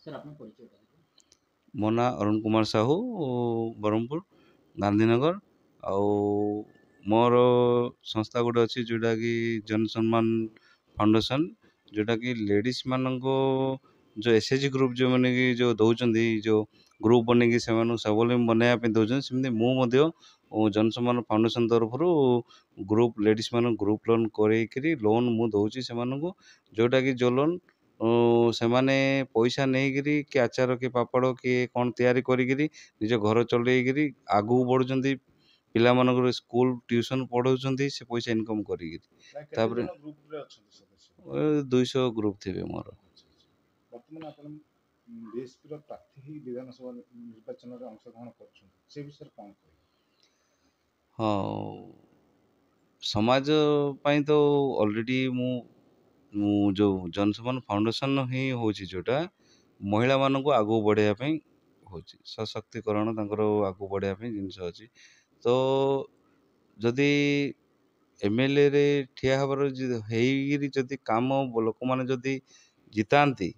Sir, ଆପଣ ପରିଚୟଟା ଦେବେ? ମୋ ନାଁ ଅରୁଣ କୁମାର ସାହୁ, ବ୍ରହ୍ମପୁର ଗାନ୍ଧୀନଗର। ଆଉ ମୋର ସଂସ୍ଥା ଗୋଟେ ଅଛି, ଯେଉଁଟାକି ଜନସମ୍ମାନ ଫାଉଣ୍ଡେସନ୍, ଯେଉଁଟାକି ଲେଡ଼ିଜ୍ ମାନଙ୍କ ଯେଉଁ ଏସ୍ ଏଚ୍ ଜି ଗ୍ରୁପ୍ ଯେଉଁମାନେ କି ଯେଉଁ ଦେଉଛନ୍ତି, ଯେଉଁ ଗ୍ରୁପ୍ ବନେଇକି ସେମାନଙ୍କୁ ସ୍ୱାବଲମ୍ବୀ ବନେଇବା ପାଇଁ ଦେଉଛନ୍ତି, ସେମିତି ମୁଁ ମଧ୍ୟ ଜନସମ୍ମାନ ଫାଉଣ୍ଡେସନ୍ ତରଫରୁ ଗ୍ରୁପ୍ ଲେଡ଼ିଜ୍ ମାନଙ୍କୁ ଗ୍ରୁପ୍ ଲୋନ୍ କରେଇକିରି ଲୋନ୍ ମୁଁ ଦେଉଛି ସେମାନଙ୍କୁ, ଯେଉଁଟାକି ଯେଉଁ ଲୋନ୍ ସେମାନେ ପଇସା ନେଇକିରି କି ଆଚାର କି ପାମ୍ପଡ଼ କି କ'ଣ ତିଆରି କରିକିରି ନିଜ ଘର ଚଲେଇକିରି ଆଗକୁ ବଢ଼ୁଛନ୍ତି, ପିଲାମାନଙ୍କର ସ୍କୁଲ ଟ୍ୟୁସନ୍ ପଢ଼ଉଛନ୍ତି ସେ ପଇସା ଇନକମ୍ କରିକିରି। ପ୍ରାୟ କେତେ ତାପରେ ଜଣ ଗ୍ରୁପରେ ଅଛନ୍ତି ସଦସ୍ୟ? 200 ଗ୍ରୁପ୍ ଥିବେ ମୋର। ଆଚ୍ଛା। ବର୍ତ୍ତମାନ ଆପଣ ବିଏସ୍ପିର ପ୍ରାର୍ଥୀ ହେଇ ବିଧାନସଭା ନିର୍ବାଚନରେ ଅଂଶଗ୍ରହଣ କରୁଛନ୍ତି, ସେ ବିଷୟରେ କ'ଣ କହିବେ? ହଁ, ସମାଜ ପାଇଁ ତ ଅଲରେଡ଼ି ମୁଁ ଯେଉଁ ଜନସମ୍ମାନ ଫାଉଣ୍ଡେସନ୍ ହିଁ ହେଉଛି, ଯେଉଁଟା ମହିଳାମାନଙ୍କୁ ଆଗକୁ ବଢ଼ାଇବା ପାଇଁ ହେଉଛି, ସଶକ୍ତିକରଣ ତାଙ୍କର ଆଗକୁ ବଢ଼ାଇବା ପାଇଁ ଜିନିଷ ଅଛି। ତ ଯଦି ଏମ୍ଏଲ୍ଏରେ ଠିଆ ହେବାର ହେଇକିରି ଯଦି କାମ ଲୋକମାନେ ଯଦି ଜିତାନ୍ତି,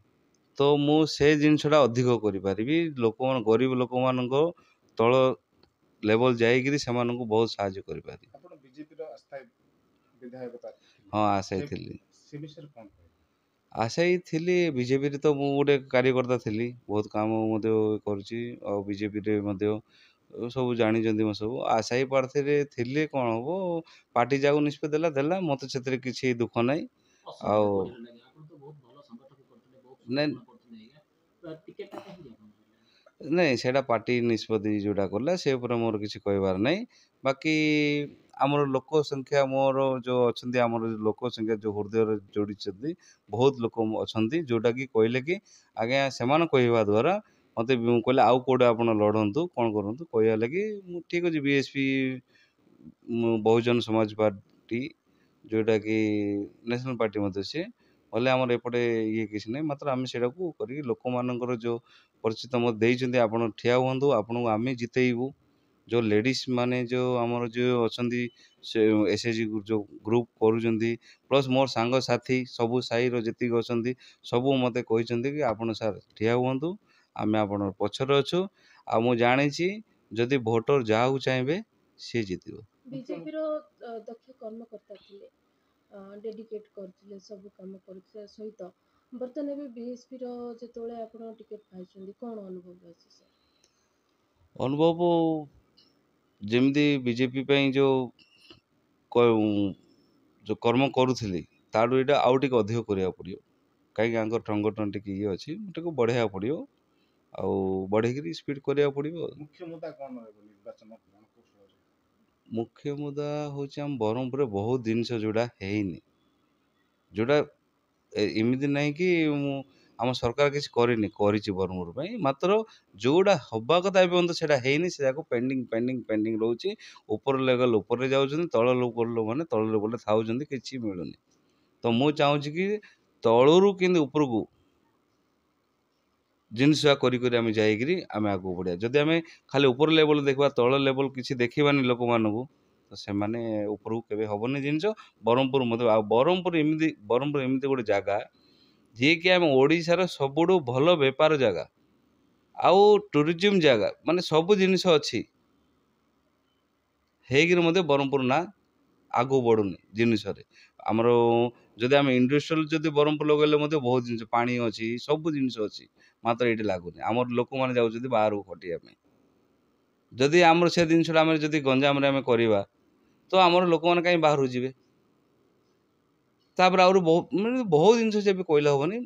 ତ ମୁଁ ସେ ଜିନିଷଟା ଅଧିକ କରିପାରିବି। ଲୋକମାନେ, ଗରିବ ଲୋକମାନଙ୍କ ତଳ ଲେବଲ୍ ଯାଇକିରି ସେମାନଙ୍କୁ ବହୁତ ସାହାଯ୍ୟ କରିପାରିବି। ଆପଣ ବିଜେପିର ଆସ୍ଥାୟୀ ବିଧାୟକ ପ୍ରାର୍ଥୀ ଥିଲେ। ହଁ, ଆଶାୟୀ ଥିଲି। ସେ ବିଷୟରେ କ'ଣ କହିବେ? ଆଶାୟୀ ଥିଲି ବିଜେପିରେ ତ ମୁଁ ଗୋଟେ କାର୍ଯ୍ୟକର୍ତ୍ତା ଥିଲି, ବହୁତ କାମ ମଧ୍ୟ କରୁଛି ଆଉ ବିଜେପିରେ ମଧ୍ୟ ସବୁ ଜାଣିଛନ୍ତି। ମୋ ସବୁ ଆଶାୟୀ ପ୍ରାର୍ଥୀରେ ଥିଲେ କ'ଣ ହେବ, ପାର୍ଟି ଯାହାକୁ ନିଷ୍ପତ୍ତି ଦେଲା ଦେଲା, ମୋତେ ସେଥିରେ କିଛି ଦୁଃଖ ନାହିଁ। ଅସୁବିଧା ଆଉ କୋଉଠି ହେଲା ଆଜ୍ଞା? ଆପଣ ତ ବହୁତ ଭଲ ସଂଗଠନ କରୁଥିଲେ, ବହୁତ ନାଇଁ। ସଂଗଠନ କରୁଥିଲେ ଆଜ୍ଞା। ତ ଟିକେଟଟା କାହିଁକି ଆପଣଙ୍କୁ ମିଳିଲାନି? ନାଇଁ, ସେଇଟା ପାର୍ଟି ନିଷ୍ପତ୍ତି ଯେଉଁଟା କଲା, ସେ ଉପରେ ମୋର କିଛି କହିବାର ନାହିଁ। ବାକି ଆମର ଲୋକ ସଂଖ୍ୟା, ମୋର ଯେଉଁ ଅଛନ୍ତି, ଆମର ଲୋକ ସଂଖ୍ୟା ଯେଉଁ ହୃଦୟରେ ଯୋଡ଼ିଛନ୍ତି, ବହୁତ ଲୋକ ଅଛନ୍ତି, ଯେଉଁଟାକି କହିଲେ କି ଆଜ୍ଞା, ସେମାନେ କହିବା ଦ୍ୱାରା ମୋତେ କହିଲେ ଆଉ କେଉଁଠି ଆପଣ ଲଢ଼ନ୍ତୁ, କ'ଣ କରନ୍ତୁ କହିବା ଲାଗି। ମୁଁ ଠିକ୍ ଅଛି, ବିଏସ୍ପି, ବହୁଜନ ସମାଜ ପାର୍ଟି, ଯେଉଁଟାକି ନ୍ୟାସନାଲ୍ ପାର୍ଟି ମଧ୍ୟ ସିଏ କହିଲେ, ଆମର ଏପଟେ ଇଏ କିଛି ନାହିଁ। ମାତ୍ର ଆମେ ସେଇଟାକୁ କରିକି ଲୋକମାନଙ୍କର ଯେଉଁ ପରିଚିତ ମୋତେ ଦେଇଛନ୍ତି, ଆପଣ ଠିଆ ହୁଅନ୍ତୁ, ଆପଣଙ୍କୁ ଆମେ ଜିତେଇବୁ। ଯେଉଁ ଲେଡ଼ିଜ୍ ମାନେ ଯେଉଁ ଆମର ଯେଉଁ ଅଛନ୍ତି, ସେ ଏସ୍ ଏଚ୍ ଜି ଯେଉଁ ଗ୍ରୁପ୍ କରୁଛନ୍ତି, ପ୍ଲସ୍ ମୋର ସାଙ୍ଗସାଥି ସବୁ ସାହିର ଯେତିକି ଅଛନ୍ତି, ସବୁ ମୋତେ କହିଛନ୍ତି କି ଆପଣ ସାର୍ ଠିଆ ହୁଅନ୍ତୁ, ଆମେ ଆପଣଙ୍କ ପଛରେ ଅଛୁ। ଆଉ ମୁଁ ଜାଣିଛି, ଯଦି ଭୋଟର ଯାହାକୁ ଚାହିଁବେ ସିଏ ଜିତିବ। ବିଜେପିର ଦକ୍ଷ କର୍ମକର୍ତ୍ତା ଥିଲେ, ଡେଡିକେଟ୍ କରୁଥିଲେ, ସବୁ କାମ କରୁଥିଲେ ସହିତ ବର୍ତ୍ତମାନ ଏବେ ବିଏସ୍ପିର ଯେତେବେଳେ ଆପଣ ଟିକେଟ୍ ପାଇଛନ୍ତି, କ'ଣ ଅନୁଭବ ଅଛି ସାର୍? ଅନୁଭବ ଯେମିତି ବିଜେପି ପାଇଁ ଯେଉଁ ଯେଉଁ କର୍ମ କରୁଥିଲି, ତାଠୁ ଏଇଟା ଆଉ ଟିକେ ଅଧିକ କରିବାକୁ ପଡ଼ିବ, କାହିଁକି ଆଙ୍କର ସଂଗଠନ ଟିକେ ଇଏ ଅଛି, ଟିକେ ବଢ଼େଇବାକୁ ପଡ଼ିବ ଆଉ ବଢ଼େଇକିରି ସ୍ପିଡ଼ କରିବାକୁ ପଡ଼ିବ। ମୁଖ୍ୟ ମୁଦ୍ଦା କ'ଣ ରହିବ ନିର୍ବାଚନ ରଣକୌଶଳରେ? ମୁଖ୍ୟ ମୁଦ୍ଦା ହେଉଛି, ଆମ ବ୍ରହ୍ମପୁରରେ ବହୁତ ଜିନିଷ ଯେଉଁଟା ହେଇନି, ଯେଉଁଟା ଏମିତି ନାହିଁ କି ମୁଁ ଆମ ସରକାର କିଛି କରିନି, କରିଛି ବ୍ରହ୍ମପୁର ପାଇଁ। ମାତ୍ର ଯେଉଁଟା ହେବା କଥା ଏପର୍ଯ୍ୟନ୍ତ ସେଇଟା ହେଇନି, ସେ ଯାକ ପେଣ୍ଡିଂ ପେଣ୍ଡିଂ ପେଣ୍ଡିଂ ରହୁଛି। ଉପର ଲେବଲ୍ ଉପରେ ଯାଉଛନ୍ତି, ତଳ ଲୋକମାନେ ତଳ ଲେବଲ୍ରେ ଥାଉଛନ୍ତି, କିଛି ମିଳୁନି। ତ ମୁଁ ଚାହୁଁଛି କି ତଳରୁ କେମିତି ଉପରକୁ ଜିନିଷ କରି କରି ଆମେ ଯାଇକିରି ଆମେ ଆଗକୁ ବଢ଼ିବା। ଯଦି ଆମେ ଖାଲି ଉପର ଲେବଲ୍ ଦେଖିବା, ତଳ ଲେବଲ୍ କିଛି ଦେଖିବାନି ଲୋକମାନଙ୍କୁ, ତ ସେମାନେ ଉପରକୁ କେବେ ହେବନି ଜିନିଷ। ବ୍ରହ୍ମପୁର ମଧ୍ୟ, ଆଉ ବ୍ରହ୍ମପୁର ଏମିତି ଗୋଟେ ଜାଗା, ଯିଏକି ଆମ ଓଡ଼ିଶାର ସବୁଠୁ ଭଲ ବେପାର ଜାଗା ଆଉ ଟୁରିଜିମ୍ ଜାଗା, ମାନେ ସବୁ ଜିନିଷ ଅଛି ହେଇକିରି ମଧ୍ୟ ବ୍ରହ୍ମପୁର ନାଁ ଆଗକୁ ବଢ଼ୁନି ଜିନିଷରେ। ଆମର ଯଦି ଆମେ ଇଣ୍ଡଷ୍ଟ୍ରିଆଲ ଯଦି ବ୍ରହ୍ମପୁର ଲଗାଇଲେ ମଧ୍ୟ ବହୁତ ଜିନିଷ, ପାଣି ଅଛି, ସବୁ ଜିନିଷ ଅଛି, ମାତ୍ର ଏଇଠି ଲାଗୁନି। ଆମର ଲୋକମାନେ ଯାଉଛନ୍ତି ବାହାରକୁ ଖଟିବା ପାଇଁ। ଯଦି ଆମର ସେ ଜିନିଷଟା ଆମେ ଯଦି ଗଞ୍ଜାମରେ ଆମେ କରିବା, ତ ଆମର ଲୋକମାନେ କାହିଁ ବାହାରକୁ ଯିବେ? ତାପରେ ଆହୁରି ବହୁତ, ମାନେ ବହୁତ ଜିନିଷ ଅଛି, ଏବେ କହିଲେ ହେବନି।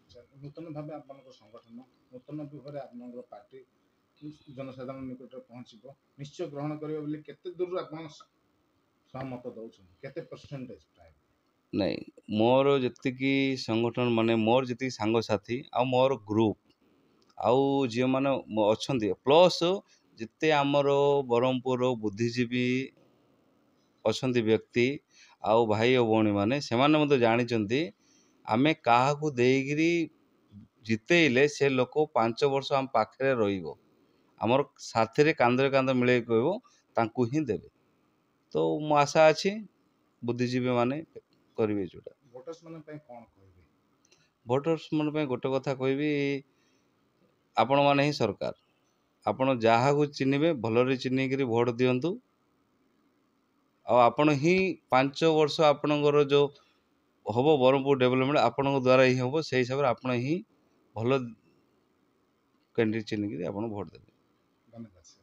ଆଚ୍ଛା, ନୂତନ ଭାବେ ଆପଣଙ୍କ ସଂଗଠନ, ନୂତନ ଭାବରେ ଆପଣଙ୍କର ପାର୍ଟି ଜନସାଧାରଣ ନିକଟରେ ପହଞ୍ଚିବ, ନିଶ୍ଚୟ ଗ୍ରହଣ କରିବ ବୋଲି କେତେ ଦୂରରୁ ଆପଣ ସହମତ ଦେଉଛନ୍ତି? କେତେ ପରସେଣ୍ଟେଜ ପ୍ରାୟ? ନାଇଁ, ମୋର ଯେତିକି ସଂଗଠନ, ମାନେ ମୋର ଯେତିକି ସାଙ୍ଗସାଥି ଆଉ ମୋର ଗ୍ରୁପ୍ ଆଉ ଯେଉଁମାନେ ଅଛନ୍ତି, ପ୍ଲସ୍ ଯେତେ ଆମର ବ୍ରହ୍ମପୁରର ବୁଦ୍ଧିଜୀବୀ ଅଛନ୍ତି ବ୍ୟକ୍ତି ଆଉ ଭାଇ ଓ ଭଉଣୀମାନେ, ସେମାନେ ମଧ୍ୟ ଜାଣିଛନ୍ତି, ଆମେ କାହାକୁ ଦେଇକିରି ଜିତେଇଲେ ସେ ଲୋକ 5 ବର୍ଷ ଆମ ପାଖରେ ରହିବ, ଆମର ସାଥିରେ କାନ୍ଧରେ କାନ୍ଧ ମିଳେଇ କହିବ, ତାଙ୍କୁ ହିଁ ଦେବେ। ତ ମୁଁ ଆଶା ଅଛି ବୁଦ୍ଧିଜୀବୀ ମାନେ କରିବେ ଯେଉଁଟା। ଭୋଟର୍ସ ମାନଙ୍କ ପାଇଁ କ'ଣ କହିବେ? ଭୋଟର୍ସ ମାନଙ୍କ ପାଇଁ ଗୋଟେ କଥା କହିବି, ଆପଣମାନେ ହିଁ ସରକାର। ଆପଣ ଯାହାକୁ ଚିହ୍ନିବେ, ଭଲରେ ଚିହ୍ନିକିରି ଭୋଟ ଦିଅନ୍ତୁ। ଆଉ ଆପଣ ହିଁ 5 ବର୍ଷ ଆପଣଙ୍କର ଯେଉଁ ହେବ ବ୍ରହ୍ମପୁର ଡେଭଲପମେଣ୍ଟ ଆପଣଙ୍କ ଦ୍ୱାରା ହିଁ ହେବ। ସେଇ ହିସାବରେ ଆପଣ ହିଁ ଭଲ କ୍ୟାଣ୍ଡିଡେଟ୍ ଚିହ୍ନିକିରି ଆପଣ ଭୋଟ ଦେବେ। ଧନ୍ୟବାଦ ସାର୍।